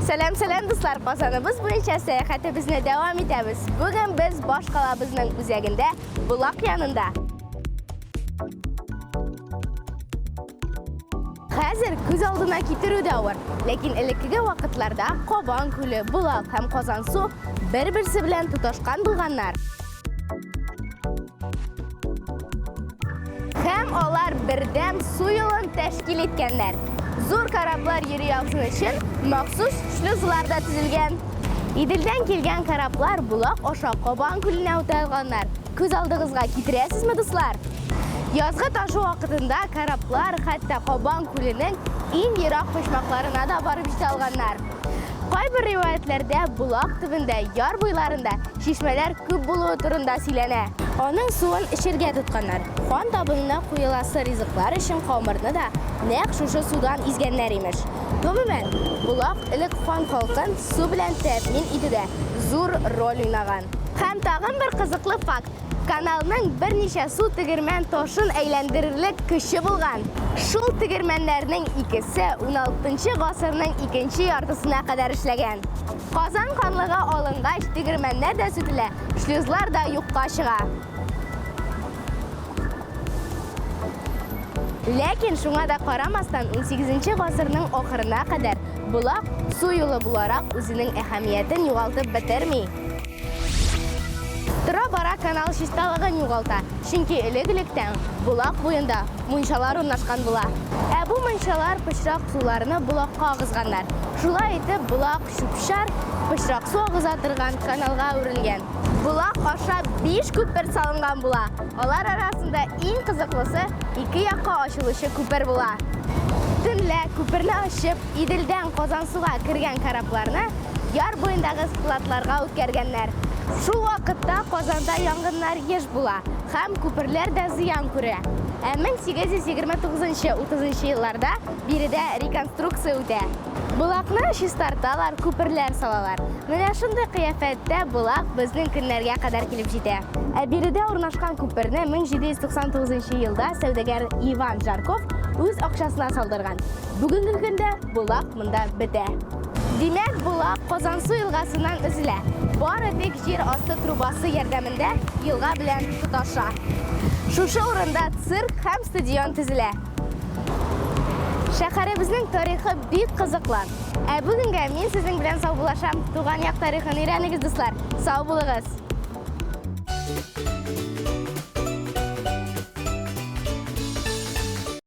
Сәлам, сәлам, дуслар! Казаныбыз буенча сәяхәтебезне дәвам итәбез. Бүген без баш калабызның үзәгендә, Болак янында. Хәзер күз алдына китерү дә авыр, ләкин элеккеге вакытларда Кабан күле, Болак һәм Казансу бер-берсе белән тоташкан булганнар. Һәм алар бердәм су юлын тәшкил иткәннәр. Зур кораблар йөри алсын өчен махсус шлюзлар да төзелгән. Иделдән килгән кораблар Болак аша Кабан күленә үтә алганнар. Күз алдыгызга китерәсезме, дуслар? Язгы ташу вакытында кораблар хәтта Кабан күленең иң ерак почмакларына да барып җитә алганнар. Кайбер риваятьләрдә Болак төбендә, яр буйларында чишмәләр күп булуы турында сөйләнә. Аның суын эчәргә тотканнар. Хан табынына куеласы ризыклар өчен камырны да нәкъ шушы судан изгәннәр, имеш. Гомумән, Болак элек хан халкын су белән тәэмин итүдә зур роль уйнаган. Һәм тагын бер кызыклы факт, каналның берничә су тегермән ташын әйләндерерлек көче булган. Шул тегермәннәрнең икесе уналтынчы гасырның икенче яртысына кадәр эшләгән. Казан ханлыгы алынгач, тегермәннәр дә сүтелә, шлюзлар да юкка чыга. Ләкин шуңа да карамастан, унсигезенче гасырның ахырына кадәр Болак су юлы буларак үзенең әһәмиятен югалтып бетерми. Тора-бара канал чисталыгын югалта, чөнки элек-электән Болак буенда мунчалар урнашкан була. Ә бу мунчалар пычрак суларны Болакка агызганнар. Шулай итеп, Болак чүп-чар, пычрак су агыза торган каналга әверелгән. Болак аша биш күпер салынган була. Алар арасында иң кызыклысы ике якка ачылучы күпер була. Төнлә күперне ачып, Иделдән Казансуга кергән корабларны яр буендагы складларга үткәргәннәр. Шул вакытта Казанда янгыннар еш була һәм күперләр дә зыян күрә. Ә 1829-30 елларда биредә реконструкция үтә. Болакны чистарталар, күперләр салалар. Менә шундый кыяфәттә Болак безнең көннәргә кадәр килеп җитә. Ә биредә урнашкан күперне 1799 елда сәүдәгәр Иван Жарков үз акчасына салдырган. Бүгенге көндә Болак монда бетә. Димәк, Болак Казансу елгасыннан өзелә. Бары тик җир асты трубасы ярдәмендә елга белән тоташа. Шушы урында цирк һәм стадион төзелә. Шәһәребезнең тарихы бик кызыклы. Ә бүгенгә мин сезнең белән саубуллашам. Туган як тарихын өйрәнегез, дуслар. Сау булыгыз.